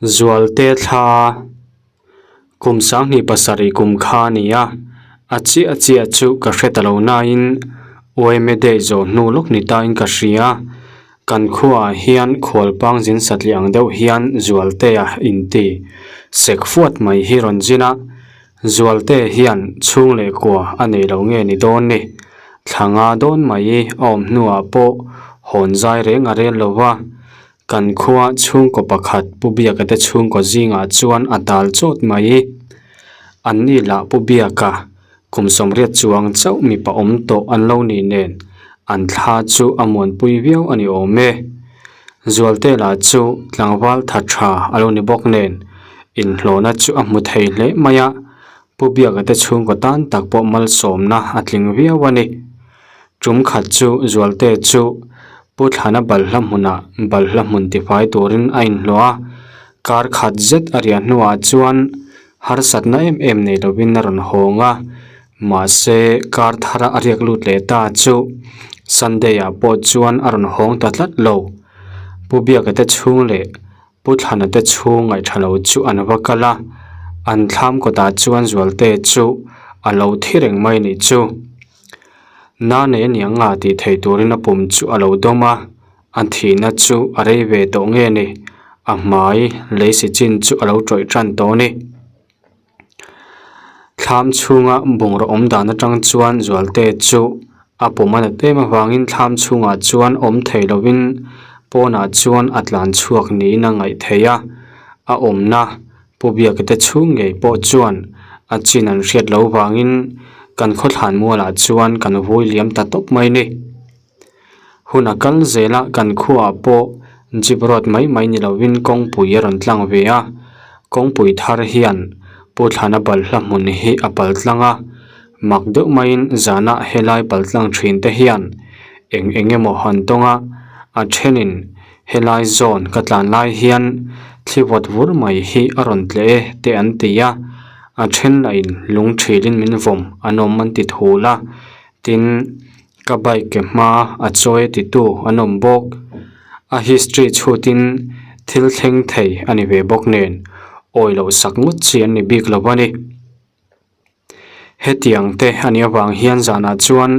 Zualte thla kum 27 kum kha a ni a, a chiah chiah chu ka hre ta lo nain Uaime Day zawh hnu lawk ni tain ka hria. Kan khuaah hian khualpang zin satliah ang deuh hian Zualtea inti sek fuat mai hi rawn zin a, Zualte hian chhung leh kua a nei lo nge ni dawn ni? Thla nga dawn mai a awm hnuah pawh hawn zai reng a rel lo va, Kan khua chhungkaw pakhat Pu Biaka te chhungkaw zingah chuan a dal chawt mai. Anni lah Pu Biaka kum sawmriat chuang chauh mipa awm tawh an lo nih nen an thla chu a muanpui viau a ni awm e. Zualte lah chu tlangval tha tha a lo ni bawk nen inhlawhna chu a hmu thei hle mai a, Pu Biaka te chhungkaw tan tak pawh malsawmna a tling viau a ni. Tum khat chu Zualte chu Pu Thlana balhla hmunah balhla hmun tifai turin a inhlawh a, kar khat zet a riah hnuah chuan harsatna em em nei lovin a rawn hawng a, mahse kar thara a riak lut leh ta chu Sunday ah pawh chuan a rawn hawng ta tlat lo. Pu Biaka te chhung leh Pu Thlana te chhung ngaihṭha lo chu an va kal a, an thlam kawtah chuan Zualte chu a lo thi reng mai nih chu. Na nei a niang nga tih theih turin a pum chu a lo dawm a, a thihna chu a rei ve tawh nge ni, a hmai lei si chin chu a lo tawih tan tawh a ni. Thlam chhunga bungraw awm dan atang chuan Zualte chu a pum a nat em avangin thlam chhungah chuan awm thei lovin pawnah chuan a tlan chhuak niin a ngaih theih a, a awmna Pu Biaka te chhung ngei pawh chuan a chin an hriat loh vangin kan khawthlan mualah chuan kan vui liam ta tawp mai ni. Hun a kal zel a, kan khuaah pawh jeep road mai mai ni lovin kawngpui a rawn tlang ve a, kawngpui thar hian Pu Thlana balhla hmun hi a pal tlang a, mak deuh maiin zanah helai pal tlang thin te hian eng eng emaw han tawng a, a thenin helai zawn ka tlan lai hian thli vawt vur mai hi a rawn tleh e te an ti a, a then lahin lung thilin min vawm an awm an ti thul a, tin. Ka bike ke hma a chawi a titu an awm bawk. A history chhutin thil thleng thei a ni ve bawk nen awi loh sak ngawt chi an ni bik lo a ni. Hetiang te a nih avang hian zanah chuan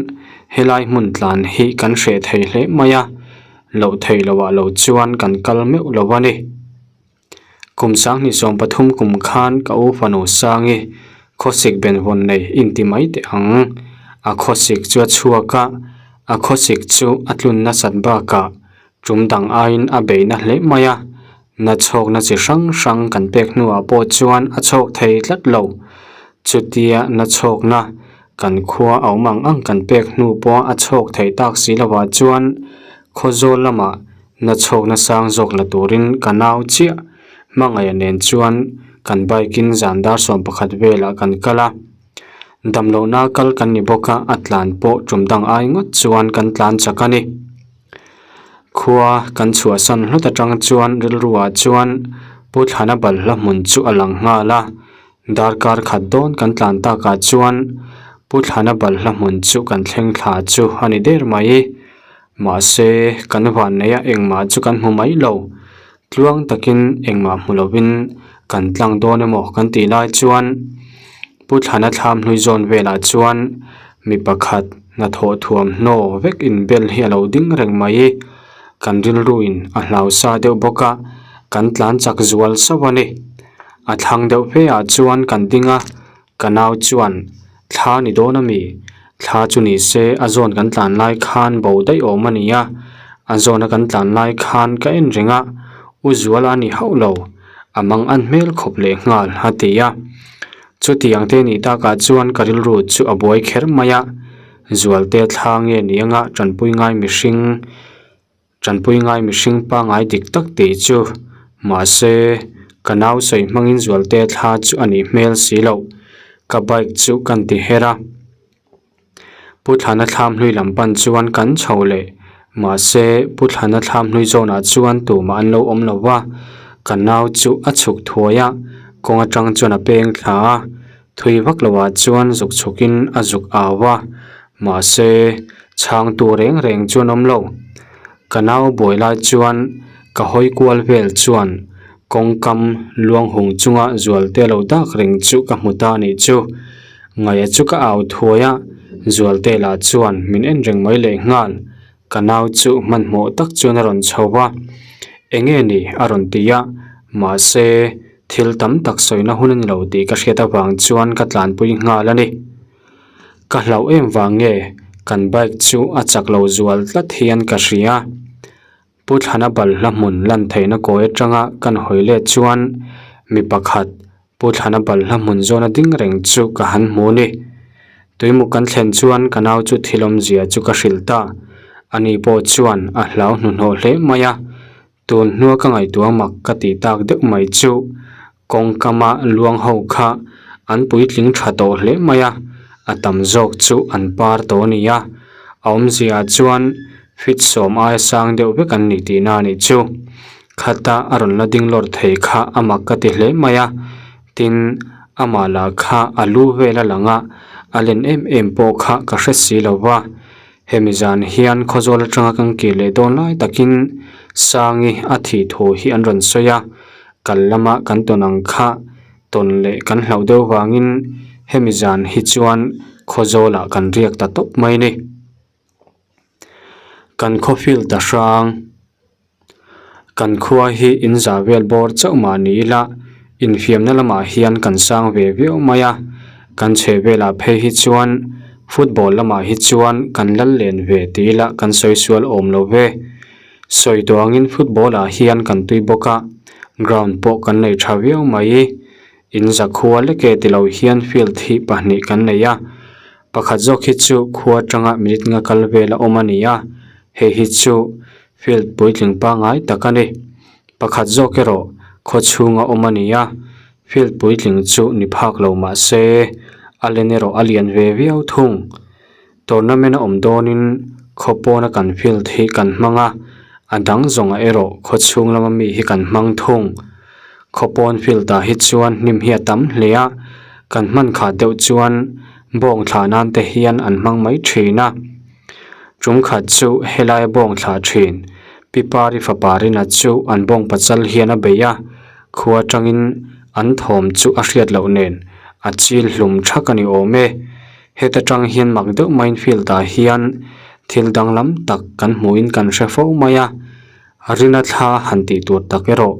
helai hmun tlan hi kan hreh thei hle mai a, loh theih loh ah lo chuan kan kal meuh lo a ni. Kum 2013 kum khan ka u fanu Sangi khawsik benvawn nei inti mai teh ang. A khawsik chu a chhuak a, a khawsik chu a tlun nasat bakah tum dang aiin a bei na hle mai a, na chhawkna chi hrang hrang kan pek hnuah pawh chuan a chhawk thei tlat lo. Chutia na chhawkna kan khua a awm ang ang kan pek hnu pawh a chhawk theih tak si lovah chuan Khawzawl lamah Na chhawkna sang zawk la turin ka nau chiah hmangaih nen chuan kan bike in zan dar 11 velah kan kal a. Damlohna kal kan ni bawk a, a tlan pawh tum dang ai ngawt chuan kan tlan chak a ni. Khua kan chhuahsan hlawt atang chuan rilru ah chuan Pu Thlana balhla hmun chu a lang nghal a, darkar khat dawn kan tlan takah chuan Pu Thlana balhla hmun chu kan thleng thla chu a ni der mai. Mahse, kan vanneia engmah chu kan hmu mai lo. Tluang takin engmah hmu lovin kan tlang dawn emaw kan tih lai chuan Pu Thlana thlam hlui zawn velah chuan mi pakhat hnathawh thuamhnaw vek inbel hi a lo ding reng mai. Kan rilruin a hlau sa deuh bawk a, kan tlan chak zual sauh a ni. A thlang deuh fe ah chuan kan ding a. Ka nau chuan, Thla ni dawn a mi? Thla chu ni se, a zawn kan tlan lai khan bo daih awm a ni a. A zawna kan tlan lai khan ka en reng a, U Zuala a ni hauh lo, a mang an hmel khawp leh nghal, a ti a. Chutiang te nih takah chuan ka rilru chu a buai kher mai a, Zualte thla nge ni anga tanpui ngai mihring, Tanpui ngai mihring pangai dik tak tih chu mahse ka nau sawi hmangin Zualte thla chu a nih hmel si loh. Ka bike chu kan ti her a. Pu Thlana thlam hlui lam pan chuan kan chho leh mahse Pu Thlana thlam hlui zawnah chuan tumah an lo awm lo va, ka nau chu a chhuk thuai a, kawng atang chuan a peng thla a, thui vak loah chuan zuk chhukin a zuk au a, mahse Chhangtu reng reng chuan awm lo. Ka nau buai lai chuan ka hawi kual vel chuan Kawngkam luang hung chunga Zualte lo dak reng chu ka hmu ta anih chu. Ngaia chu ka au thuai a, Zualte lah chuan min en reng mai leh nghal. Ka nau chu hmanhmawh tak chuan a rawn chho va, Enge ni? a rawn ti a, mahse thil tam tak sawina hun a ni lo tih ka hriat avang chuan ka tlanpui nghal a ni. Ka hlauh em vang nge kan bike chu a chak lo zual tlat hian ka hria. Pu Thlana balhla hmun lan theihna kawi atanga kan hawi let chuan mi pakhat Pu Thlana balhla hmun zawna ding reng chu ka han hmu ni. Tuimuk kan thlen chuan ka nau chu thil awmzia chu ka hrilh ta. Ani pawh chuan a hlau hnuhnawh hle mai a. Tun hnua ka ngaihtuah mak ka tih tak deuh mai chu kawngkama luang ho kha an puitling tha tawh hle mai a, a tam zawk chu an par tawh a ni a. A awmzia chuan fit sawm aia sang deuh vek an ni tihna a nih chu. Khata a rawn la ding lawr thei kha a mak ka ti hle mai a, tin amah lah kha a lu vel a lang a, a len em em pawh kha ka hre si lo va. Hemi zan hian Khawzawl atanga kan kir leh dawn lai takin Sangi a thih thu hi an rawn sawi a, kal lama kan tawn ang kha tawn leh kan hlauh deuh vangin hemi zan hi chuan Khawzawlah kan riak ta tawp mai ni. Kan khaw field a hrang. Kan khua hi in za vel bawr chauh mah ni ila infiamna lamah hian kan sang ve viau mai a, kan chhe velah phei hi chuan football lamah hi chuan kan lal len ve ti ila kan sawi sual awm lo ve. Sawi tawh angin football ah hian kan tui bawk a, ground pawh kan nei tha viau mai. In zakhua lek e ti lo hian field hi pahnih kan nei a. Pakhat zawk hi chu khua atanga minute nga kal vel a awm a ni a, hei hi chu field puitling pangngai tak a ni. Pakhat zawk erawh khaw chhunga awm a ni a, field puitling chu ni phak lo mah se a len erawh a lian ve viau thung. Tournament a awm dawnin khaw pawna kan field hi kan hmang a, a dang zawngah erawh khaw chhung lama mi hi kan hmang thung. Khaw pawn field ah hi chuan hnim hi a tam hle a, kan hman khah deuh chuan bawng thlah nan te hian an hmang mai thin a. Tum khat chu helai bawng thlah thin Pi Pari fapa Rina chu an bawng pachal hian a bei a, khua atangin an thawm chu a hriat loh nen a chil hlum thak a ni awm e. Heta tang hian mak deuh maiin field ah hian thil danglam tak kan hmuhin kan hre fo mai a. Rina thla han tih tur tak erawh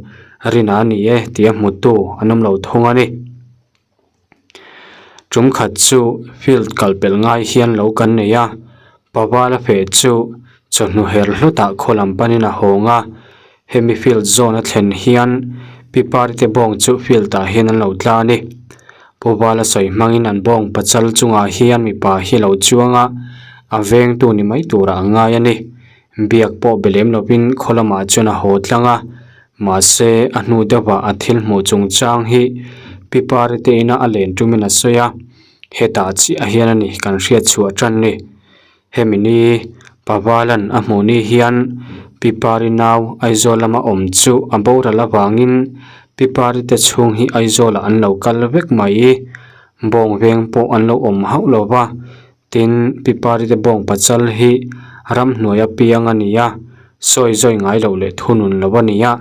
Rina a ni e tih a hmutu an awm lo thung a ni. Tum khat chu field kal pelh ngai hian lo kan nei a, Pavala feh chu chawhnu her hlutah khaw lam panin a hawng a, hemi field zawn a thlen hian Pi Pari te bawng chu field ah hian an lo tla a ni. Pavala sawi hmangin an bawng pachal chungah hian mipa hi a lo chuang a, a vengtu ni mai turah a ngai a ni. Biak pawh be lem lovin khaw lamah chuan a haw tlang a, mahse a hnu deuhah a thil hmuh chungchang hi Pi Pari te ina a len tumin a sawi a, hetah chiah hian a ni kan hriat chhuah tan ni. Hemi ni Pavalan a hmuh ni hian Pi Pari nau Aizawl lama awm chu a boral avangin Pi Pari te chhung hi Aizawlah an lo kal vek mai. Bawng veng pawh an lo awm hauh lo va, Tin, Pi Pari te bawng pachal hi ramhnuai a piang a ni a, sawi zawi ngai loh leh thunun lo a ni a,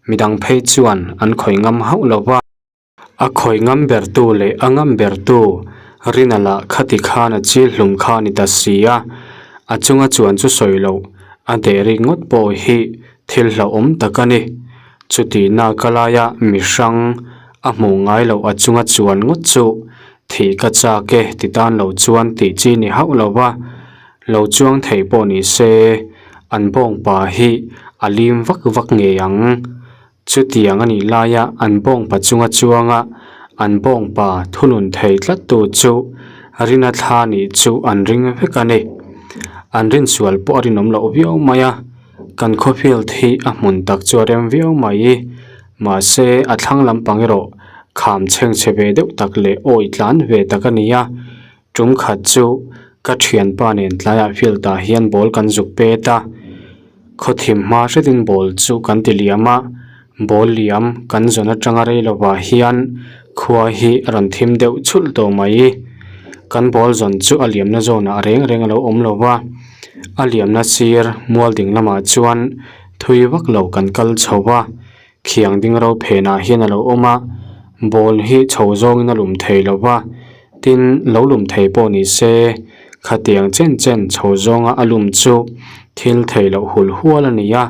midang phei chuan an khawih ngam hauh lo va. A khawih ngam bertu leh a ngam bertu Rina lah khati khan a chil hlum kha a ni ta si a, a chunga chuan chu sawi loh a deh rik ngawt pawh hi thil hlauhawm tak a ni. Chuti nak a laia mi hrang a hmuh ngai loh a chunga chuan ngawt chu Thih ka chak e ti tan lo chuan tih chi ni hauh lo va, lo chuang thei pawh ni se an bawngpa hi a lim vak vak ngei ang. Chutiang a nih laia an bawngpa chunga chuanga an bawngpa thunun thei tlat tu chu Rina thla nih chu an ring vek a ni. An rinsual pawh a rinawm loh viau mai a, kan khaw field hi a hmun tak chu a rem viau mai. Mahse, a thlang lampang erawh kham chhengchhe ve deuh tak leh awi tlan ve tak a ni a. Tum khat chu ka thianpa nen tlaiah field ah hian ball kan zuk pet a. Khawthim hma hretin ball chu kan ti liam a, ball liam kan zawn atanga rei lovah hian khua hi a rawn thim deuh chhulh tawh mai. Kan ball zawn chu a liamna zawnah reng reng a lo awm lo va, a liamna sir mual ding lamah chuan thui vak lo kan kal chho va. Khiang ding ro phenah hian a lo awm a ball hi chho zawngin a lum thei lo va tin lo lum thei pawh ni se khatiang chen chen chho zawnga a lum chu thil theih loh hul hual a ni a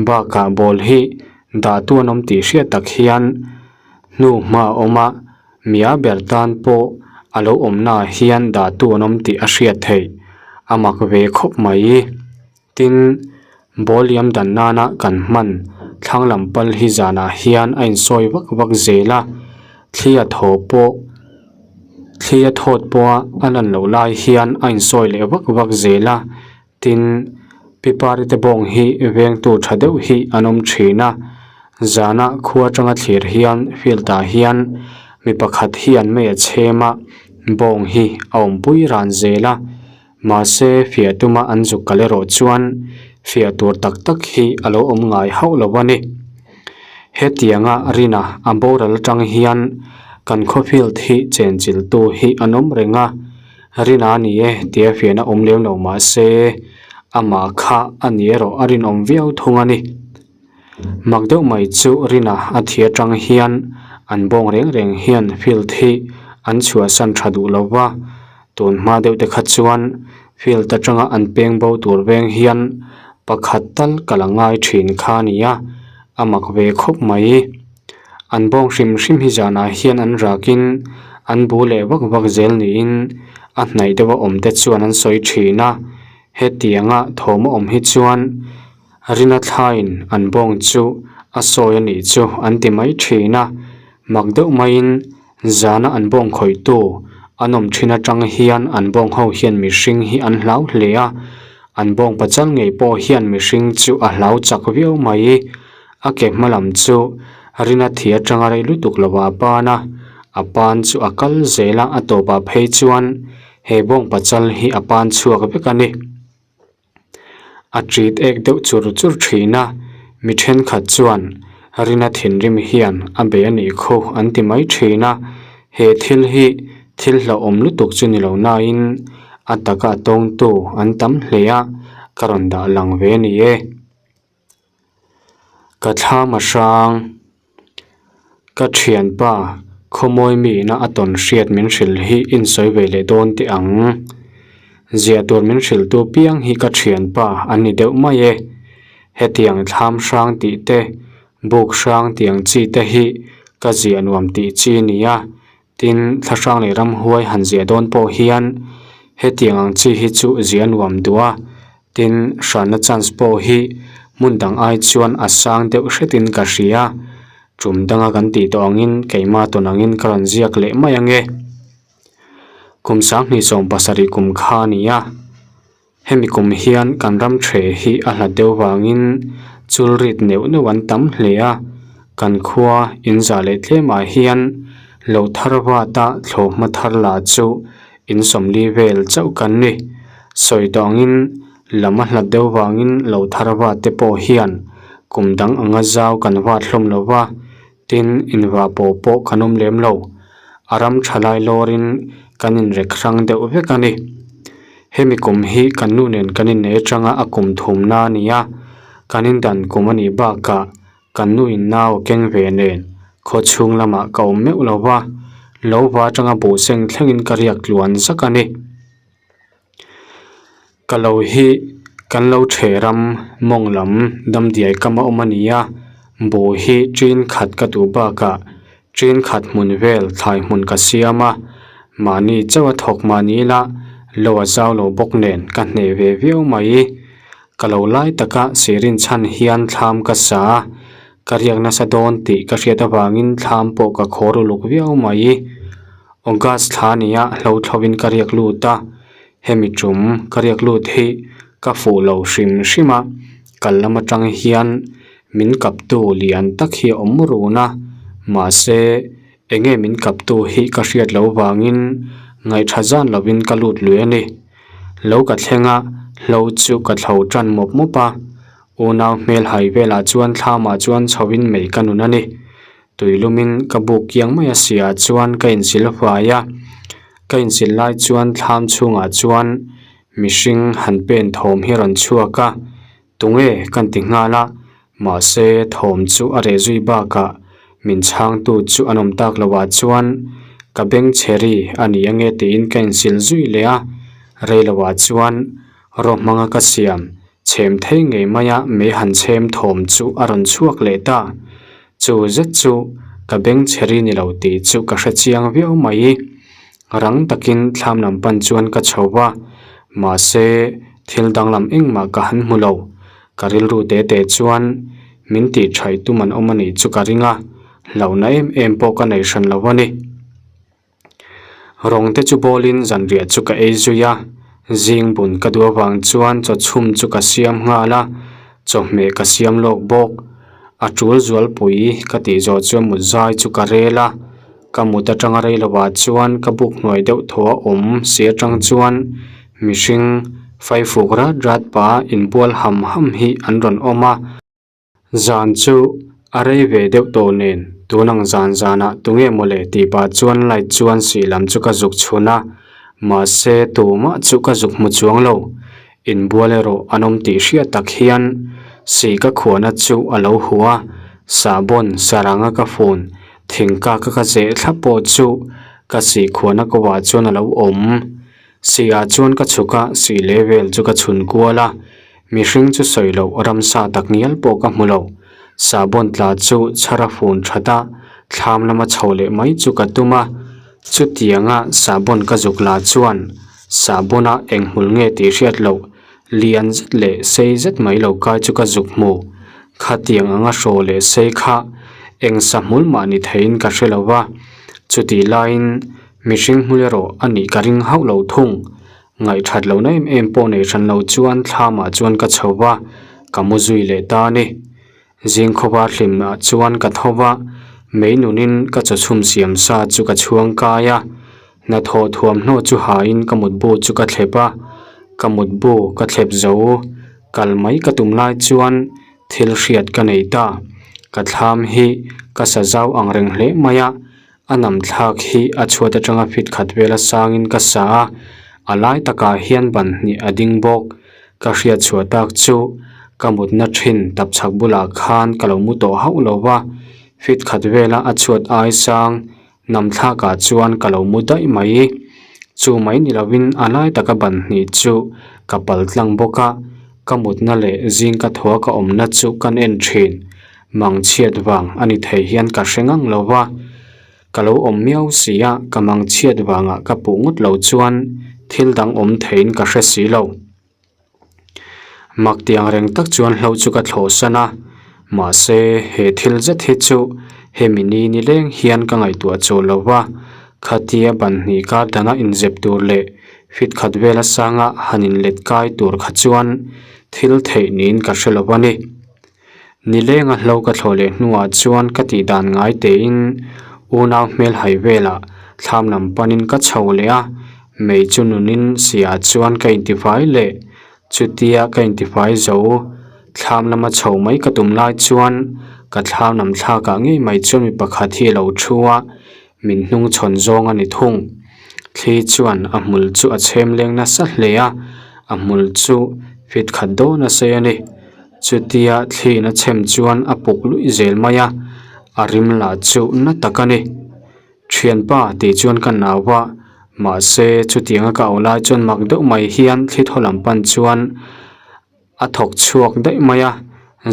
bakah ball hi dah tu an awm tih hriat tak hian hnu hma a awm a mia ber tan pawh a lo awm naah hian dah tu an awm tih a hriat theih a mak ve khawp mai. Tin, ball liam dan nana kan hman thlang lam pal hi zanah hian a insawi vak vak zel a, thli a thaw pawh thli a thawt pawha a lan loh lai hian a insawi leh vak vak zel a, tin, pipari te bawng hi vengtu tha deuh hi an awm thin a, zana khua atanga thlir hian field ah hian mi pakhat hian mei a chhem a, bawng hi a awmpui ran zel a. Mahse, fiah tuma an zuk kal erawh chuan fiah tur tak tak hi a lo awm ngai hauh lo a ni. Hetianga Rina a boral atang hian kan khaw field hi chenchiltu hi an awm reng a, Rina a ni e tia fiahna awm lem lo mahse, amah kha a ni erawh a rinawm viau thung a ni. Mak deuh mai chu Rina a thi atang hian an bawng reng reng hian field hi an chhuahsan tha duh lo va, Tun hma deuh te kha chuan field atanga an peng bo tur veng hian pakhat tal ka la ngai thin kha a ni a, a mak ve khawp mai. An bawng hrim hrim hi zanah hian an rakin an bu leh vak vak zel niin a hnaih deuha awm te chuan an sawi thin a, hetianga thawm a awm hi chuan Rina thlaiin an bawng chu a sawi a nih chu an ti mai thin a, mak deuh maiin Zana an bawng khawihtu an awm thin atang hian an bawng ho hian mihring hi an hlau hle a, an bawng pachal ngei pawh hian mihring chu a hlau chak viau mai. A ke hma lam chu Rina thi atanga rei lutuk lo a pan a, a pan chu a kal zel a, a tawpah phei chuan he bawng pachal hi a pan chhuak vek a ni. A ṭit ek deuh chur chur ṭhin a, mi ṭhenkhat chuan Rina thinrim hian a bei a nih khu an ti mai ṭhin a, he thil hi thil hlauhawm lutuk chu ni lo nain a taka tawngtu an tam hle a, ka rawn dah lang ve a ni e. Ka thlam a hrang, ka thianpa khawmawi mi ina a tawn hriat min hrilh hi insawi ve leh dawn teh ang. Ziah tur min hrilhtu piang hi ka thianpa an ni deuh mai e. Hetiang thlam hrang tih te, buk hrang tih ang chi te hi ka ziah nuam tih chi a ni a, Tin, thlahrang leh ramhuai han ziah dawn pawh hian hetiang ang chi hi chu ziah nuam duh a, tin, hranna chance pawh hi hmun dang ai chuan a sang deuh hretin ka hria. Tum danga kan tih tawh angin keimah tawn angin ka rawn ziak leh mai ange. Kum 2070 kum kha a ni a. Hemi kum hian kan ram the hi a hlat deuh vangin chul rit neuh neuh an tam hle a, kan khua in zah leh tlemah hian lo thar vata thlawhhma thar lah chu in sawmli vel chauh kan ni. Sawi tawh angin lam a hlat deuh vangin lo thar vat te pawh hian kum dang anga zau kan vat hlawm lo va, Tin, inva pawh pawh kan awm lem lo. A ram tha lai lawrin kan inrek hrang deuh vek a ni. Hemi kum hi kan nu nen kan innei atanga a kum thumna a ni a, kan indan kum a nih bakah kan nu in nau a keng ve nen khaw chhung lamah ka awm meuh lo va, lo va atanga buhseng thlengin ka riak tluan zak a ni. Ka lo hi kan lo ṭheh ram mawng lam damdiai kam a awm a ni a, buh hi ṭin khat ka duh bakah ṭin khat hmun vel thlai hmun ka siam a, mahni chauh a thawk mahni ila lo a zau lo bawk nen ka hneh ve viau mai. Ka lo lai taka sirin chhan hian thlam ka sa a, ka riak nasa dawn tih ka hriat avangin thlam pawh ka khawr uluk viau mai. August thla nia hlauthlovin ka riak lut a, hemi tum ka riak lut hi ka fuh lo hrim hrim a, kal lam atang hian min kaptu lian tak hi a awm run a, mahse enge min kaptu hi ka hriat loh vangin ngaihṭha zan lovin ka lut lui a ni. Lo ka thleng a, hlo chu ka thlo tan mawp mawp a, unau hmel hai velah chuan thlamah chuan chhoin mei ka nun a ni. Tui lumin ka buk kiang mai a sia chuan ka insil fai a, ka insil lai chuan thlam chhungah chuan mihring han pen thawm hi a rawn chhuak a, tunge kan ti nghal a. Mahse, thawm chu a reh zui bakah min chhangtu chu an awm tak loah chuan ka beng chhe ri a ni ange tiin ka insil zui leh a, rei loah chuan raw hmanga ka siam chhem thei ngei maia mei han chhem thawm chu a rawn chhuak leh ta. Chu zet chu ka beng chhe ri ni lo tih chu ka hre chiang viau mai. Rang takin thlam lam pan chuan ka chho va, mahse thil danglam engmah ka han hmu lo. Ka rilru te te chuan min tih thaih tum an awm a nih chu ka ring a, hlauhna em em pawh ka nei hran lo a ni. Rawng te chu bawlin zanriah chu ka ei zui a, zing bun ka duh avang chuan chaw chhum chu ka siam nghal a, chawhmeh ka siam lawk bawk. A tul zualpui ka tih zawh chuan mut zai chu ka rel a, ka mut atanga rei lovah chuan ka buk hnuai deuh thaw a awm si atang chuan mihring faifuk rat rat pah inbual ham ham hi an rawn awm a. Zan chu a rei ve deuh tawh nen tun ang zan zanah tunge mawle tih pah chuan light chuan sih lam chu ka zuk chhun a, mahse tumah chu ka zuk hmu chuang lo. Inbual erawh an awm tih hriat tak hian sih ka khuahna chu a lo huh a, sahbawn saranga ka fun thingkak a ka zeh thlap pawh chu ka sih khuahna kawah chuan a lo awm. Sih ah chuan ka chhuk a, sih leh vel chu ka chhun kual a, mihring chu sawi loh ramsa tak ngial pawh ka hmu lo. Sahbawn tla chu chhar a fun that a, thlam lama chho leh mai chu ka tum a, chutianga sahbawn ka zuk la chuan sahbawna eng hmul nge tih hriat loh lian zet leh sei zet mai lo kai chu ka zuk hmu. Khatiang anga hraw leh sei kha eng sahmul mah ni theiin ka hre lo va, chutih laiin Mihring hmul erawh a nih ka ring hauh lo thung. Ngaihthat lohna em em pawh nei hran lo chuan thlamah chuan ka chho va, ka mu zui leh ta a ni. Zing khawpa hlimah chuan ka tho va, mei nunin ka chawchhum siam sa chu ka chhuang kai a. Hnathawh thuamhnaw chu hain ka mutbu chu ka thlep a, ka mutbu ka thlep zo. Kal mai ka tum lai chuan thil hriat ka nei ta. Ka thlam hi ka sa zau ang reng hle mai a. A nam thlak hi a chhuat atanga fit khat vela sangin ka sa a, a lai takah hian ban hnih a ding bawk. Ka hriat chhuah tak chu ka mutna thin tapchhak bulah khan ka lo mu tawh hauh lo va, fit khat vela a chhuat ai sang nam thlakah chuan ka lo mu daih mai. Chu mai ni lovin a lai taka ban hnih chu ka pal tlang bawk a, ka mutna leh zing ka thua ka awmna chu kan en thin. Mangchhiat vang a ni thei hian ka hre ngang lo va, ka lo awm miau si a, ka mangchhiat vangah ka puh ngawt lo chuan thil dang awm theiin ka hre si lo. Mak ti ang reng tak chuan hlo chu ka thlawhsan a, mahse he thil zet hi chu hemi ni ni leng hian ka ngaihtuah chawl lo va, khatia ban hnih kar dana inzep tur leh fit khat vela sanga han inlet kai tur kha chuan thil theih niin ka hre lo a ni. Nilenga hlo ka thlawh leh hnuah chuan ka tih dan ngai tein unau hmel hai velah thlam lam panin ka chho leh a, mei chu nunin siah chuan ka intifai leh. Chutia ka intifai zo thlam lama chho mai ka tum lai chuan ka thlam lam thlakah ngei mai chuan mi pakhat hi a lo thu a, min hnung chhawn zawng a ni thung. Thli chuan a hmul chu a chhem leng nasa hle a, a hmul chu fit khat dawn a sei a ni. Chutia thliin a chhem chuan a puk luih zel mai a, a rim lah chu na tak a ni. Thianpa tih chuan ka nau a, mahse chutianga ka au lai chuan mak deuh mai hian thli thaw lam pan chuan a thawk chhuak daih mai a,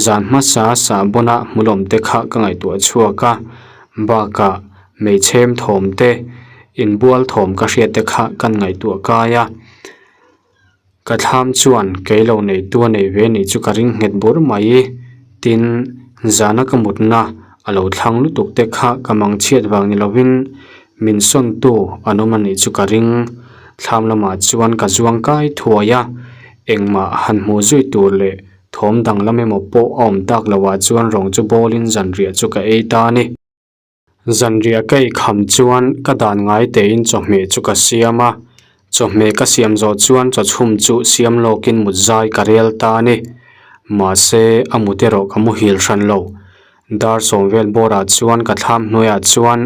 zan hmasa sahbawn a hmulawm te kha ka ngaihtuah chhuak a, bakah hmeichhem thawm te inbual thawm ka hriat te kha kan ngaihtuah kai a. Ka thlam chuan kei lo neitu a nei ve nih chu ka ring nghet bur mai. Tin, zana ka mutna a lo thlang lutuk te kha ka mang chhiat vang ni lovin min sawntu an awm a nih chu ka ring. Thlam lamah chuan ka zuang kai thuai a, engmah han hmuh zui tur leh thawm danglam emaw pawh a awm tak loah chuan rawng chu bawlin zanriah chu ka ei ta a ni. Zanriah ka ei kham chuan ka dan ngai tein chawhmeh chu ka siam a, chawhmeh ka siam zawh chuan chawchhum chu siam lawkin mut zai ka rel ta a ni. Mahse, a mut erawh ka muhil hran lo. Dar sawm vel bawrah chuan ka thlam hnuaiah chuan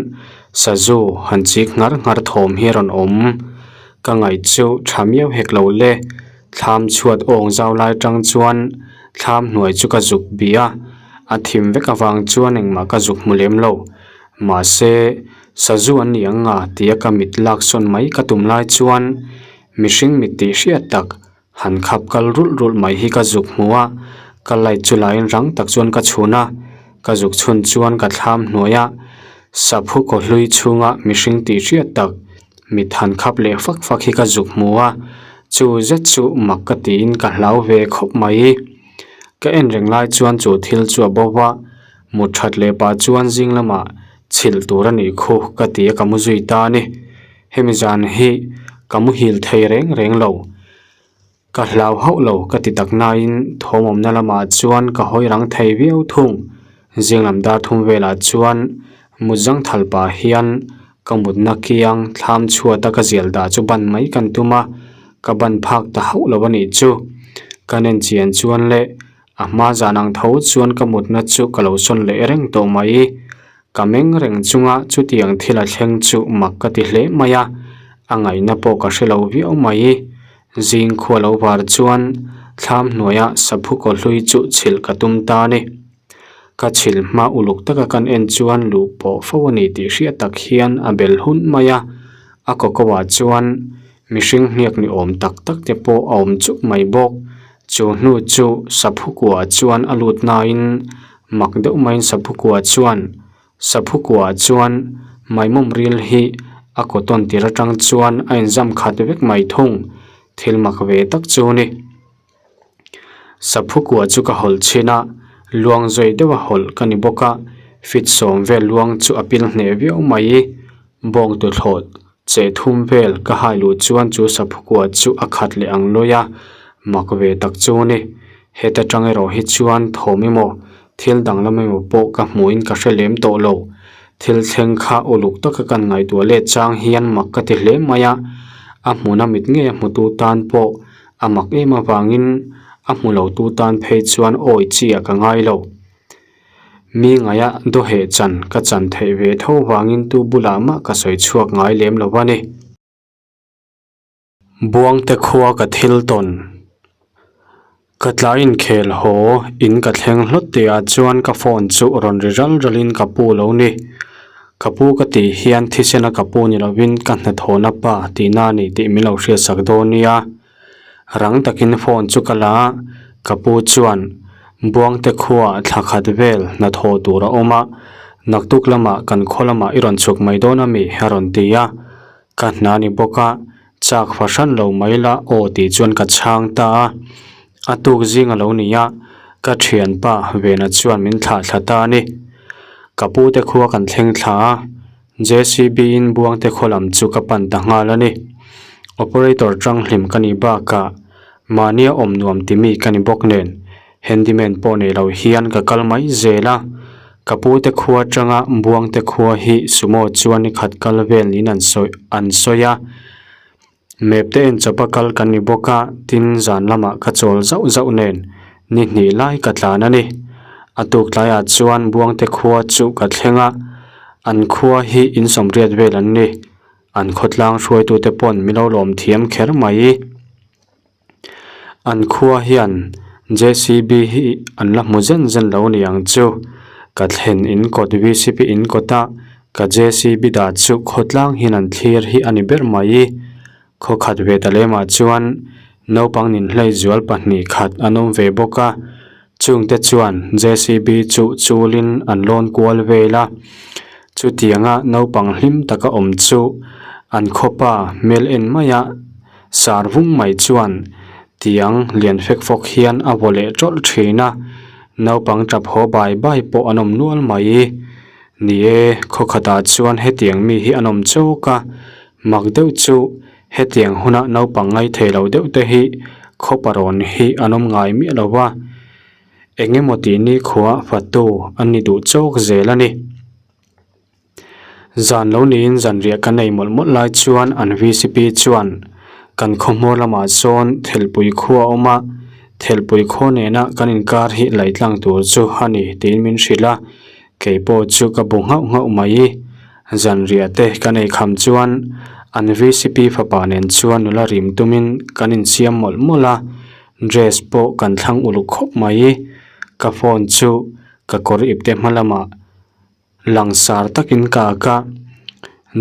sazu han chik nghar nghar thawm hi a rawn awm. Ka ngaih chu tha miau hek lo le. Thlam chhuat awng zau lai tang chuan thlam hnuai chu ka zuk bih a. A thim vek avang chuan engmah ka zuk hmu lem lo. Mahse, sazu an ni ang nga tia ka mit lak sawn mai ka tum lai chuan mihring mit tih hriat tak han khap kal rulh rulh mai hi ka zuk hmu a, ka light chu laiin rang tak chuan ka chhun a, ka zuk chhun chuan ka thlam hnuai a, saphu kaw hlui chhunga mihring tih hriat tak mit han khap leh fak fak hi ka zuk hmu a, chu zet chu mak ka tiin ka hlau ve khawp mai. Ka en reng lai chuan chu thil chu a bo va, mut that leh pah chuan zing lamah chhilh tur a nih khu ka ti a ka mu zui ta a ni. Hemi zan hi ka muhil thei reng reng lo. Ka hlau hauh lo ka ti tak nain thawmawmna lamah chuan ka hawi rang thei viau thung. Zing lam dar thum velah chuan mut zang thal pah hian ka mutna kiang thlam chhuata ka zial dah chu ban mai kan tum a, ka ban phak ta hauh lo a nih chu. Ka nen chian chuan le a hma zan ang tho chuan ka mutna chu ka lo sawn leh reng tawh mai. Ka meng reng chunga chutiang thil a thleng chu mak ka ti hle mai a, a ngaihna pawh ka hre lo viau mai. Zing khua lo var chuan thlam hnuaia saphu kaw hlui chu chhilh ka tum ta a ni. Ka chhilh hma uluk taka kan en chuan luh pawh fo a ni tih hriat tak hian a bel hun mai a, a kaw ko ah chuan mihring hniak ni awm tak tak te pawh a awm chuk mai bawk. Chu hnu chu saphu kuah chuan a lut nain mak deuh maiin saphu kuah chuan Saphu kuah chuan maimawm ril hi a kaw tawn tir atang chuan a inzam khat vek mai thung, thil mak ve tak chu ni. Saphu kuah chu ka hawlh chhin a, luang zawi deuha hawlh ka ni bawk a, fit sawm vel luang chu a pil hneh viau mai. Bawng tuthlawh Che thum vel ka hai luh chuan chu saphukua chu a khat leh ang lawi a, mak ve tak chu ni. Heta tang erawh hi chuan thawm emaw, thil danglam emaw pawh ka hmuhin ka hre lem tawh lo. Thil thleng kha uluk taka kan ngaihtuah let chang hian mak ka ti hle mai a, a hmuna mit ngei a hmutu tan pawh a mak em avangin a hmu lotu tan phei chuan awi chi ah ka ngai lo. Mi ngaia dawheh chan ka chan theih ve tho vangin tu bulah mah ka sawi chhuak ngai lem lo a ni. Buangte khua ka thil tawn. Ka tlai inkhel haw in ka thleng hlawt tih ah chuan ka phone chu rawn ri ral ral in ka pu lo ni. Ka pu ka tih hian thisena ka pu ni lovin ka hnathawhna pa tihna a ni tih min lo hriatsak dawn nia. Rang takin phone chu ka la a, ka pu chuan Buangte khuaah thla khat vel hnathawh tur a awm a, naktuk lamah kan khaw lamah i rawn chhuk mai dawn ami a rawn ti a, ka hna ni bawk a, chak fahran lo mai la aw tih chuan ka chhang ta a, a tuk zing a lo ni a, ka thianpa Vena chuan min thlah thla ta a ni. Ka pute khua kan thleng thla a. JCB in Buangte khaw lam chu ka pan ta nghal a ni. Operator tanghlim ka nih bakah mahnia awm nuam ti mi ka ni bawk nen handyman pawh nei lo hian ka kal mai zel a. Ka pute khua atanga Buangte khua hi sumo chuan ni khat kal vel niin an sawi an sawi a. Map te en chawpa kal kan ni bawk a, tin zan lamah ka chawl zauh zauh nen ni hnih lai ka tlan a ni. A tuk tlaiah chuan Buangte khua chu ka thleng a, an khua hi in sawmriat vel an ni. An khawtlang hruaitute pawn min lo lawm thiam kher mai. An khua hian JCB hi an la hmu zen zen lo ni ang chu. Ka thlen in kawt VCP in kawt a, ka JCB dah chu khawtlang hian an thlir hi a ni ber mai. Khaw khat ve ta lemah chuan naupang ninhlei zual pahnih khat an awm ve bawk a, chungte chuan JCB chu chulin an lawn kual vel a. Chutianga naupang hlim taka awm chu an khawpa hmel en mai a. Sar vung mai chuan tiang lian fek fawk hian a vaw leh tawlh thin a, naupang tap haw bai bai pawh an awm nual mai. Ni e, khaw khatah chuan hetiang mi hi an awm chawk a, mak deuh chu hetiang huna naupang ngaithei lo deuh te hi khaw parawn hi an awm ngai miah lo va, eng emaw tih nikhua fatu an ni duh chawk zel a ni. Zan lo niin zanriah kan ei mawlh mawlh lai chuan an VCP chuan kan khawhmawr lamah sawn Thelpui khua a awm a, Thelpui khaw nena kan inkar hi lei tlang tur chu a ni tiin min hrilh a, kei pawh chu ka bu nghauh nghauh mai. Zanriah te kan ei kham chuan an VCP fapa nen chuan nula rim tumin kan insiam mawlh mawlh a, dress pawh kan thlang uluk khawp mai. Ka phone chu. Ka kawr ipte hma lamah langsar takin ka ak a,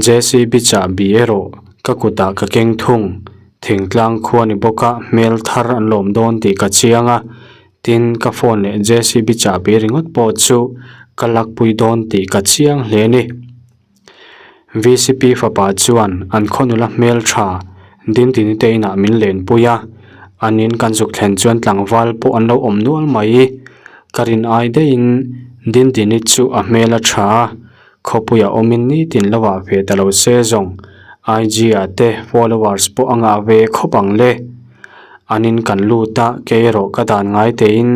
JCB chahbi erawh ka kutah ka keng thung. Thingtlang khua ni bawk a, hmel thar an lawm dawn tih ka chiang a, tin ka phone leh JCB chahbi ringawt pawh chu ka lakpui dawn tih ka chiang hle a ni. VCP fapa chuan an khaw nula hmel tha Dindini te inah min lenpui a, an in kan zuk thlen chuan tlangval pawh an lo awm nual mai. Ka rin ai daihin Dindini chu a hmel a tha a, khawpuiah awmin nitin lo ah ve ta lo se zawng IG ah te followers pawh a ngah ve khawp ang le. An in kan lut a, kei erawh ka dan ngai teiin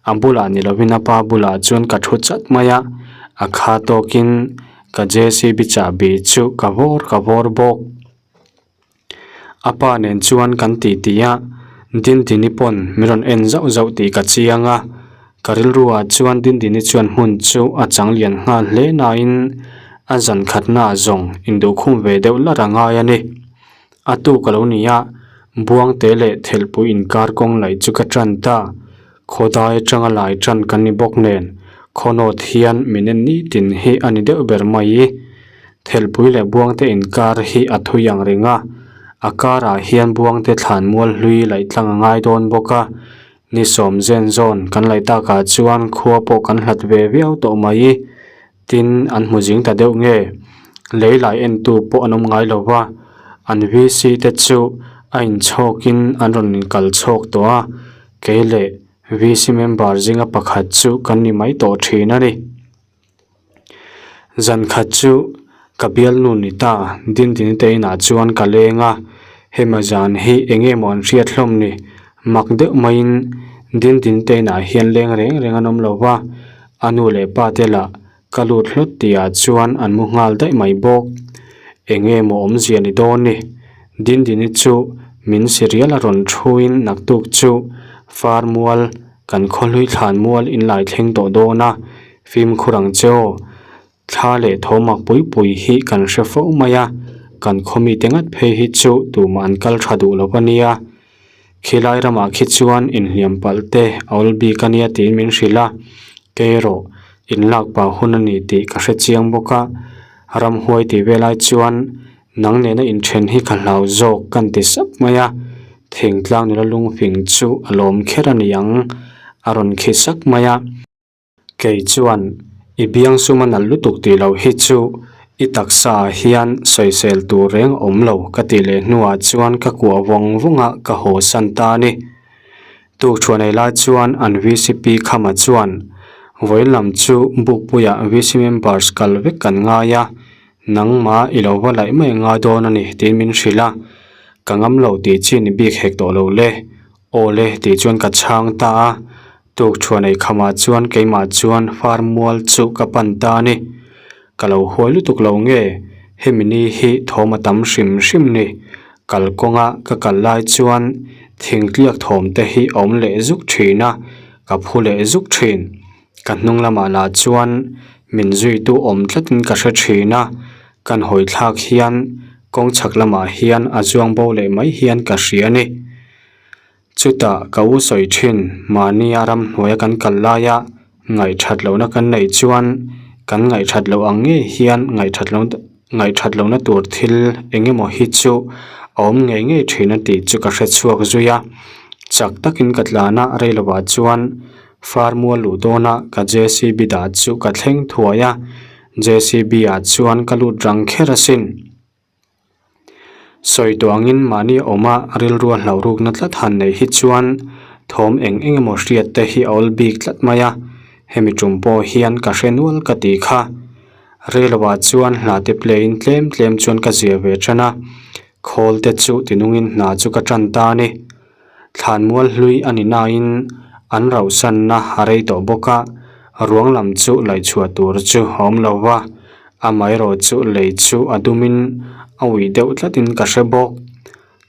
a bulah ni lovin a pa bulah chuan ka thu chat mai a, a kha tawkin ka JCB chahbi chu ka vawr ka vawr bawk. A pa nen chuan kan ti ti a, Dindini pawn min rawn en zauh zauh tih ka chiang a, ka rilru ah chuan Dindini chuan hmun chu a chang lian nghal hle nain a zan khatna zawng induhkhum ve deuh lar a ngai a ni. A tuk a lo ni a, Buangte leh Thelhpui inkar kawng laih chu ka tan ta. Khawdai atanga lai tan kan ni bawk nen, khawnawt hian min en nitin hi a ni deuh ber mai. Thelhpui leh Buangte inkar hi a thui ang reng a, a karah hian Buangte thlan mual hlui laih tlang a ngai dawn bawk a. Ni sawm zen zawn kan laih takah chuan khua pawh kan hlat ve viau tawh mai. Tin, an hmu zing ta deuh nge? Lei lai entu pawh an awm ngai lo va, an VC te chu a inchhawkin an rawn inkal chhawk tawh a, kei leh VC member zinga pakhat chu kan ni mai tawh thin a ni. Zan khat chu ka bialnu ni ta Dindini te inah chuan ka leng a, hemi zan hi eng nge maw an hriat hlawm ni? Mak deuh maiin Dindini te inah hian leng reng reng an awm lo va, A nu leh pa te lah ka lut hlawt tihah chuan an mu nghal daih mai bawk. Eng nge maw awmzia ni dawn ni? Dindini chu min si rial a rawn thuin naktuk chu far mual kan khawhlui thlan mual inlai thleng tawh dawn a, fimkhur ang che aw. Thla leh thawmak pui pui hi kan hre fo mai a, kan khaw mite ngat phei hi chu tumah an kal tha duh lo a nia. Khilai ramah khi chuan inhliam palh te a awl bik a nia tiin min hrilh a, kei erawh inlak pah hun a ni tih ka hre chiang bawk a, ramhuai tih vel ai chuan nang nena inthen hi ka hlau zawk kan ti sap mai a, thingtlang nula lungfing chu a lawm kher a ni ang a rawn khi sak mai a. Kei chuan, I biang sum a nalh lutuk tih loh hi chu i taksa ah hian sawisel tur reng a awm lo ka tih leh hnuah chuan ka kuah vawng vawng a ka haw san ta a ni. Tukṭhuah nei lai chuan an VCP Khama chuan, Vawiin lam chu Bukpuiah VC members kal vek kan ngai a, nangmah i lo va laih mai a ngai dawn a ni tiin min hrilh a, ka ngam lo tih chi ni bik hek tawh lo le. Aw le tih chuan ka chhang ta a, tukṭhuan ei khamah chuan keimah chuan far mual chu ka pan ta a ni. Ka lo huai lutuk lo nge, hemi ni hi thawm a tam hrim hrim ni. Kalkawnga ka kal lai chuan thingtliak thawm te hi a awm leh zuk thin a, ka phu leh zuk thin. Ka hnung lamah lah chuan min zuitu awm tlatin ka hre thin a, kan hawi thlak hian kawng chhak lamah hian a zuang bo leh mai hian ka hria a ni. Chutah ka u sawi thin, mahnia ramhnuaia kan kal laia ngaihthat lohna kan neih chuan kan ngaihthat loh ang ngei hian ngaihthat loh ngaihthat lohna tur thil eng emaw hi chu a awm ngei ngei thin a tih chu ka hre chhuak zui a. Chak takin ka tlan a, rei lovah chuan far mual luh dawna ka JCB dah chu ka thleng thuai a, JCB ah chuan ka lut rang kher asin. Sawi tawh angin mahni awma rilrua hlauhrukna tlat han neih hi chuan thawm eng eng emaw hriat te hi a awl bik tlat mai a, hemi tum pawh hian ka hre nual ka tih kha. Reilo-ah chuan hla te play in tlem tlem chuan ka zia ve tan a, khawl te chu tinungin hna chu ka tan ta a ni. Thlanmual hlui a ni nain an rauhsanna a rei tawh bawk a, ruang lam chu laihchhuah tur chu a awm lo va, amaherawh chu lei chu a dumin a uih deuh tlatin ka hre bawk.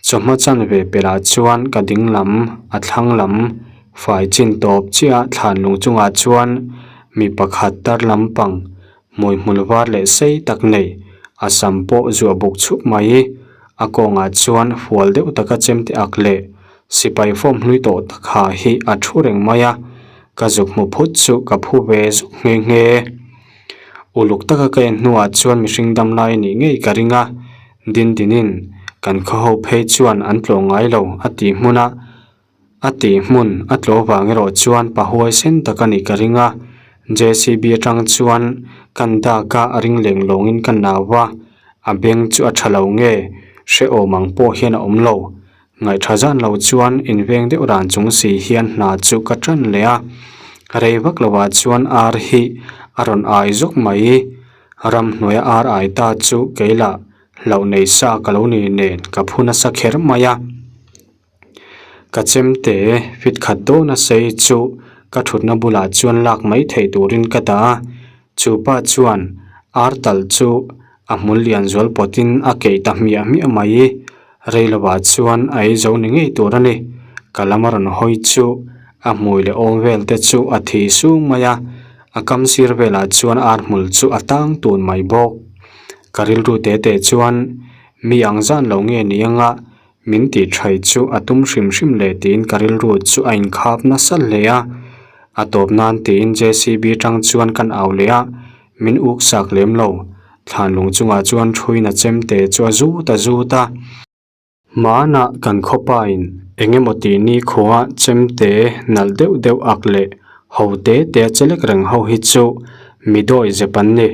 Chawhma chanve pelhah chuan ka ding lam a thlang lam fai chin tawp chiah thlan lung chungah chuan mi pakhat tar lampang Hmui hmul var leh sei tak nei, a sam pawh zuah buk chhup mai. A kawngah chuan fual deuh taka chemte ak leh sipai form hlui tawh tak ha hi a thu reng mai a. Ka zuk hmu phut chu ka phu ve zuk nghe nghe. Uluk taka ka en hnuah chuan mihring dam lai a nih ngei ka ring a, Dindinin kan khaw ho phei chuan an tlawh ngai lo a tih hmun a, a tih hmun a tlawh vang erawh chuan pa huaisen tak a nih ka ring a, JCB atang chuan kan dak a a ring leng lawngin ka nau a, a beng chu a tha lo nge hrehawm ang pawh hian a awm lo. Ngaihṭha zan lo chuan inveng deuh ran chung si hian hna chu ka ṭan leh a, rei vak lovah chuan ar hi a rawn ai zawk mai. Ramhnuaia ar ai ta chu kei lah hlauh nei sa ka lo ni nen ka phu nasa kher mai a. Ka chemte fit khat dawn a sei chu ka ṭhutna bulah chuan lak mai theih turin ka dah a, chu pa chuan ar tal chu a hmul lian zual pawtin a keih ta hmiah hmiah mai. Rei lovah chuan a ei zo ni ngei tur a ni. Ka lam a rawn hawi chu a hmui leh awm vel te chu a thi sung mai a, a kam sir velah chuan ar hmul chu a tang tun mai bawk. Ka rilru te te chuan mi ang zan lo nge ni anga min tih thai chu a tum hrim hrim leh tiin ka rilru chu a inkhap nasa hle a. A tawp nan tiin JCB tang chuan kan au leh a, Min uk sak lem lo. Thlan lung chungah chuan thuin a chem te chu a zut a zut a. Hmanah kan khawpain eng emaw tih ni khua chem te nalh deuh deuh ak leh ho te te a che lek reng ho hi chu mi dawi zep an ni.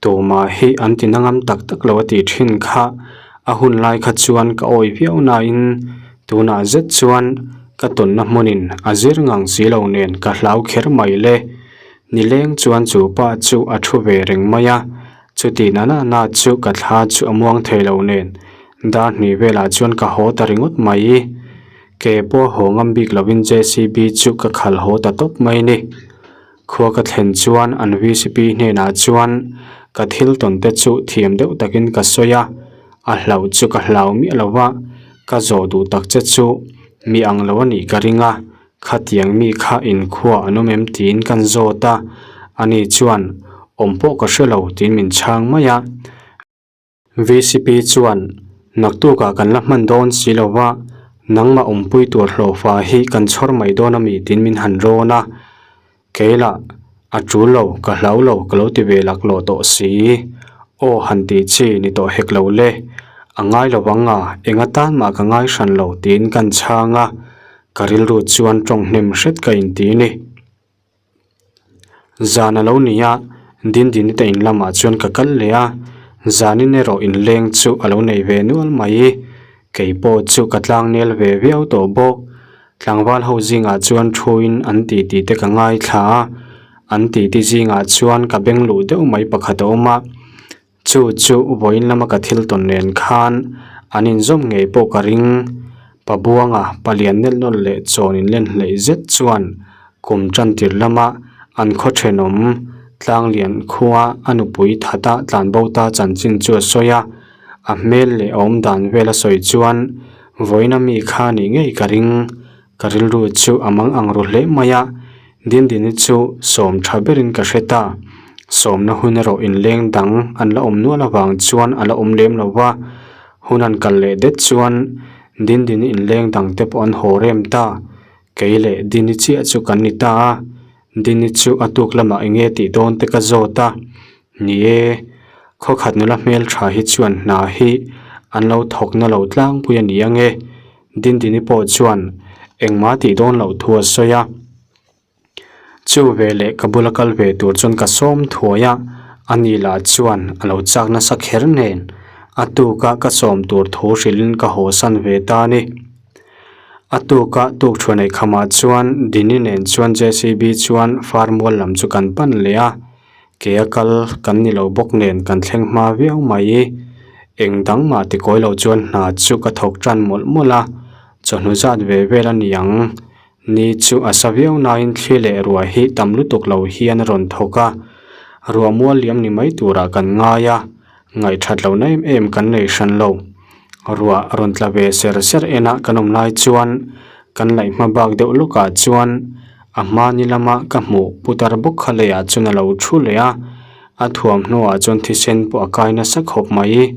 Tumah hi an ti nangam tak tak lo a tih thin kha a hun lai kha chuan ka awi viau nain tunah zet chuan ka tawnna hmunin a zir ngang si lo nen ka hlau kher mai le. Nileng chuan chu pa chu a thu ve reng mai a, chuti na na na chu ka thla chu a muang thei lo nen dar hnih velah chuan ka haw ta ringawt mai. Ke pawh haw ngam bik lovin JCB chu ka khal haw ta tawp mai ni. Khua ka thlen chuan an VCP hnenah chuan ka thil tawn te chu thiam deuh takin ka sawi a, a hlauh chu ka hlau miah lo va, ka zawh duh tak che chu mi ang lo a nih ka ring a, Khatiang mi kha inkhua an awm em tiin kan zawt a, ani chuan awm pawh ka hre lo tiin min chhang mai a. VCP chuan naktukah kan la hman dawn si lo va, nangmah awmpui tur hlawhfa hi kan chhawr mai dawn ami tiin min han rawn a. Keilah a tul lo, ka hlau lo ka lo ti ve laklawh tawh si. Aw han tih chi ni tawh hek lo le, a ngai lo vang a, eng atan mah ka ngai hran lo tiin kan chhang a. Ka rilru chuan tawng hnem hret ka inti ni. Zan a lo ni a, Dindini te in lamah chuan ka kal leh a, zanin erawh inleng chu a lo nei ve nual mai. Kei pawh chu ka tlang nel ve viau tawh bawk. Tlangval ho zingah chuan thuin an titi te ka ngaithla a, an titi zingah chuan ka beng luh deuh mai pakhat a awm a. Chu chu vawiin lama ka thil tawn nen khan an inzawm ngei pawh ka ring. Pabuanga palian nelh nawlh leh chawn inlen hleih zet chuan kum tantir lama an khaw thenawm tlanglian khua a nupui thata tlanbo ta chanchin chu a sawi a, a hmel leh a awmdan vel a sawi chuan vawiin ami kha nih ngei ka ring. Ka rilru chu a mang ang ru hle mai a, Dindini chu sawm tha berin ka hre ta. Sawmna hun erawh inleng dang an la awm nual avang chuan a la awm lem lo va, hun an kal leh det chuan Dindini inleng dang te pawh an haw rem ta. Kei leh Dini chiah chu kan ni ta a, Dini chu a tuk lamah eng nge tih dawn te ka zawt a, ni e, khawkhat nula hmeltha hi chuan hna hi an lo thawk na lo tlangpui a ni ang e. Dindini pawh chuan engmah tih dawn loh thu a sawi a. Chu veleh ka bula kal ve tur chuan ka sawm thuai a, ani lah chuan a lo chak nasa kher nen a tuka ka sawm tur thu hrilhin ka haw san ve ta a ni. A tuka tukthuan ei khamah chuan Dini nen chuan JCB chuan farmual lam chu kan pan leh a. Ke a kal kan ni lo bawk nen kan thleng hma viau mai. Eng dang mah ti kawi lo chuan hna chu ka thawk tan mawlh mawlh a, chawhnu zat ve vel a ni ang. Ni chu a sa viau nain thli leh ruah hi tam lutuk lo hian a rawn thawk a, ruah mual liam ni mai turah kan ngai a, ngaihthat lohna em em kan nei hran lo. Ruah rawn tla ve ser ser ena kan awm lai chuan kan laih hma bak deuh lawkah chuan a hmani lama ka hmuh putar bawk kha leiah chuan a lo thu leh a, a thuamhnuah chuan thisen pawh a kai nasa khawp mai.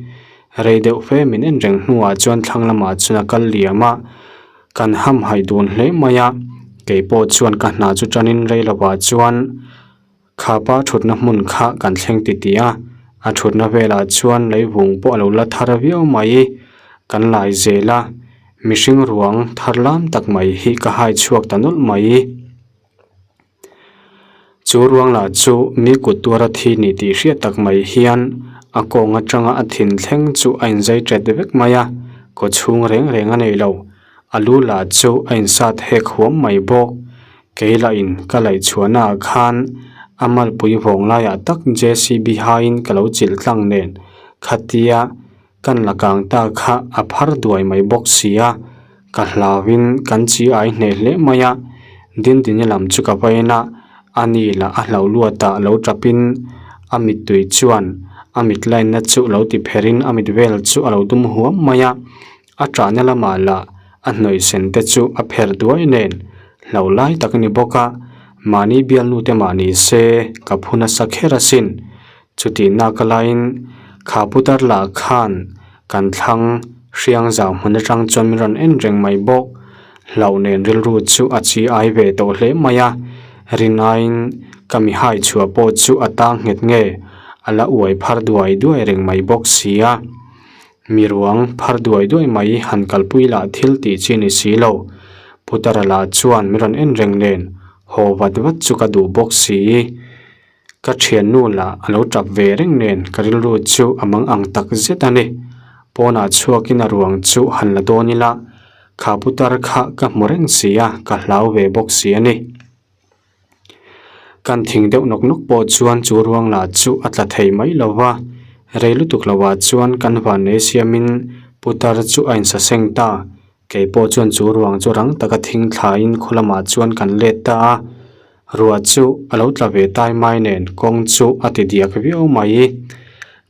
Rei deuh fe min en reng hnuah chuan thlang lamah chuan a kal liam a, kan hamhaih dun hle mai a. Kei pawh chuan ka hna chu tanin rei lovah chuan khapa thutna hmun kha kan thleng titih a, a thutna velah chuan leivung pawh a lo la thar viau mai. Kan lai zel a, mihring ruang thar lam tak mai hi ka hai chhuak ta nawlh mai. Chu ruang lah chu mi kut tuara thi ni tih hriat tak mai hian a kawng atanga a thin thleng chu a inzai ṭet vek mai a, kaw chhung reng reng a nei lo. A lu lah chu a insat hek huam mai bawk. Kei lah in ka laih chhuahna ah khan a malpui vawng laiah tak JCB haiin ka lo chilh tlang nen khatia Kan la kang ta kha a phar duai mai bawk si a, ka hlauin kan chi ai hneh hle mai a, Dindini lam chu ka vain a, a ni lah a hlauh luat ah lo tapin a mittui chuan a mit lainna chu lo ti pherin a mit vel chu a lo dum huam mai a, a tahna lamah lah a hnawih sen te chu a pher duai nen hlauh lai tak a ni bawk a, mahni bialnu te mah ni se ka phu nasa kher asin. Chutih nak laiin kha putar lah khan kan thlang hriang zau hmun atang chuan min rawn en reng mai bawk. Hlauh nen rilru chu a chi ai ve tawh hle mai a, rin aiin ka mi hai chhuah pawh chu a tang nghet nge a la uai phar duai duai reng mai bawk si a. Mi ruang phar duai duai mai han kalpui lah thil tih chi ni si lo. Putara lah chuan min rawn en reng nen haw vat vat chu ka duh bawk si. Ka thiannu lah a lo tap ve reng nen ka rilru chu a mang ang tak zet a ni. Pawnah chhuakin a ruang chu han la dawn ila, kha putar kha ka hmu reng si a, ka hlau ve bawk si a ni. Kan thing deuh nawk nawk pawh chuan chu ruang lah chu a tla thei mai lo va, rei lutuk lovah chuan kan vannei siamin putar chu a insaseng ta. Kei pawh chuan chu ruang chu rang taka thing thlain khaw lamah chuan kan let ta a. Ruah chu a lo tla ve tai mai nen kawng chu a ti diak viau mai.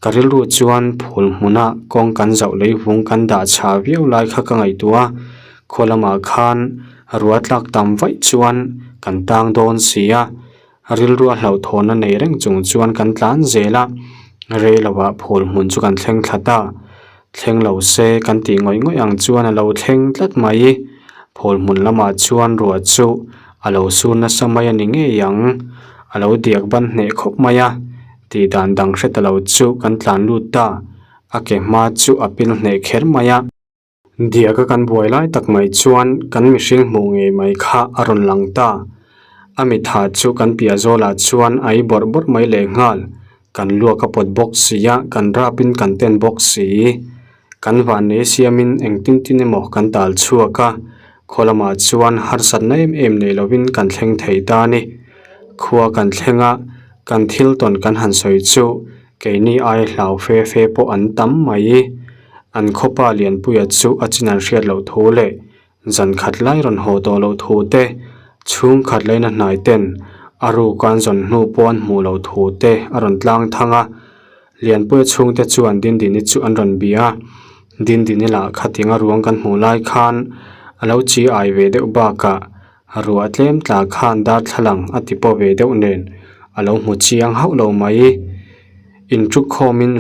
Ka rilru chuan phul hmuna kawng kan zauh lei vung kan dah chhah viau lai kha ka ngaihtuah a, khaw lamah khan ruah tlak tam vaih chuan kan tang dawn si a, rilru a hlauhthawnna nei reng chung chuan kan tlan zel a, rei lovah phul hmun chu kan thleng thla ta. Thleng lo se kan tih ngawih ngawih ang chuan a lo thleng tlat mai. Phul hmun lamah chuan ruah chu a lo sur nasa mai a ni ngei ang. A lo diak ban hneh khawp mai a, tih dan dang hre ta lo chu kan tlan lut ta. A ke hma chu a pil hneh kher mai a. Diaka kan buai lai tak mai chuan kan mihring hmuh ngei mai kha a rawn lang ta. A mitha chu kan piah zawlah chuan a i bawrh bawrh mai lehnghal. Kan luak a pawt bawk si a, kan rapin kan ten bawk si. Kan vannei siamin engtin tin emaw kan tal chhuak a, khaw lamah chuan harsatna em em nei lovin kan thleng thei ta a ni. Khua kan thleng a, kan thil tawn kan han sawi chu keini ai hlau fe fe pawh an tam mai. An khawpa Lianpuia chu a chin an hriat loh thu leh Zan khat lai rawn haw tawh loh thu te, chhung khat laina hnai ten a ruk an zawn hnu pawh an hmuh loh thu te a rawn tlang thang a. Lianpuia chhungte chuan Dindini chu an rawn bia a, Dindini lah khatinga ruang kan hmuh lai khan a lo chi ai ve deuh bakah ruah tlem tla khan darthlalang a ti paw ve deuh nen a lo hmu chiang hauh lo mai. Inchuk khawmin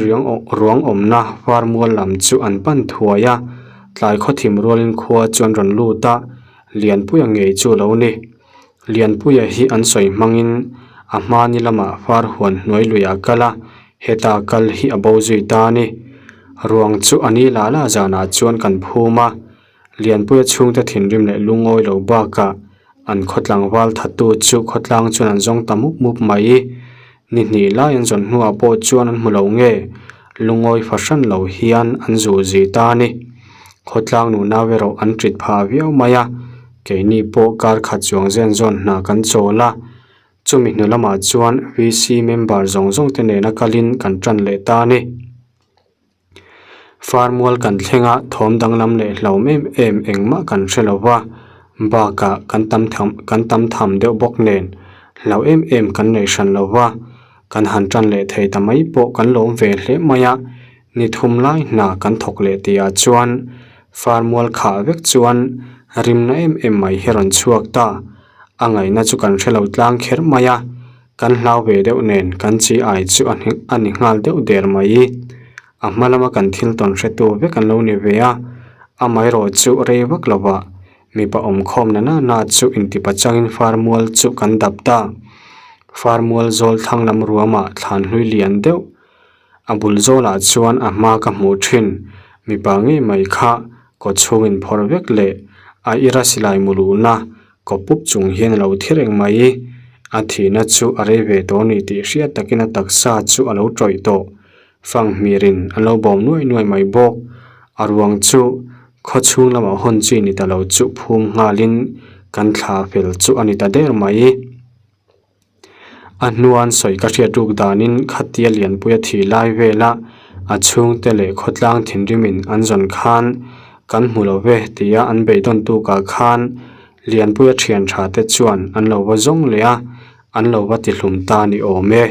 ruang awmna var mual lam chu an pan thuai a, tlai khawthim rualin khua chu an rawn lut a, Lianpuia ngei chu a lo ni. Lianpuia hi an sawi hmangin a hmani lamah var huan hnuai luiah a kal a, heta kal hi a bo zui ta a ni. Ruang chu a ni lah lah zanah chuan kan phum a, Lianpuia chhungte thinrim leh lungawi lo bakah an khawtlangval thattu chu khawtlang chuan an zawng ta mup mup mai. Ni hnih lai an zawn hnuah pawh chuan an hmu lo nge, lungawi fahran lo hian an zu zi ta a ni. Khawtlang nunau erawh an ṭit phah viau mai a, keini pawh kar khat chuang zen zawn hna kan chawl a. Chumi hnu lamah chuan VC member zawng zawng te nena kalin kan ṭan leh ta a ni. Farmual kan thleng a thawm danglam leh hlauhawm em em engmah kan hre lo va, bakah kan tam tham kan tam tham deuh bawk nen hlauh em em kan nei hran lo va, kan han tan leh thei ta mai pawh kan lawm ve hle mai a, ni thum lai hna kan thawk leh tihah chuan farmual khah vek chuan rimna em em mai hi a rawn chhuak ta, a ngaihna chu kan hre lo tlang kher mai a. Kan hlau ve deuh nen kan chi ai chu a a ni nghal deuh der mai. A hma lama kan thil tawn hretu vek an lo ni ve a, amaherawh chu rei vak lovah. Mipa awmkhawm na na na chu intipa changin farmual chu kan dap ta. Farmual zawl thlang lam ruamah thlan hlui lian deuh a bul zawlah chuan a hma ka hmuh thin. Mipa ngei mai kha kaw chhungin phawrh vek leh a ira silai mu luhna kaw pup chung hian a lo thi reng mai. A thihna chu a rei ve tawh a ni tih hriat takin a taksa chu a lo tawih tawh. Fanghmirin an lo bawm nuai nuai mai bawk. A ruang chu khaw chhung lamah hawn chi ni ta lo chu phum nghalin kan thla fel chu a ni ta der mai. A hnuan sawi ka hriat ruk danin khatia lianpuia thi lai vela a chhungte leh khawtlang thinrimin an zawn khan kan hmu lo ve tia an beidawn tukah khan lianpuia thian tha te chuan an lo va zawng leh a, an lo va tihlum ta ni awm e.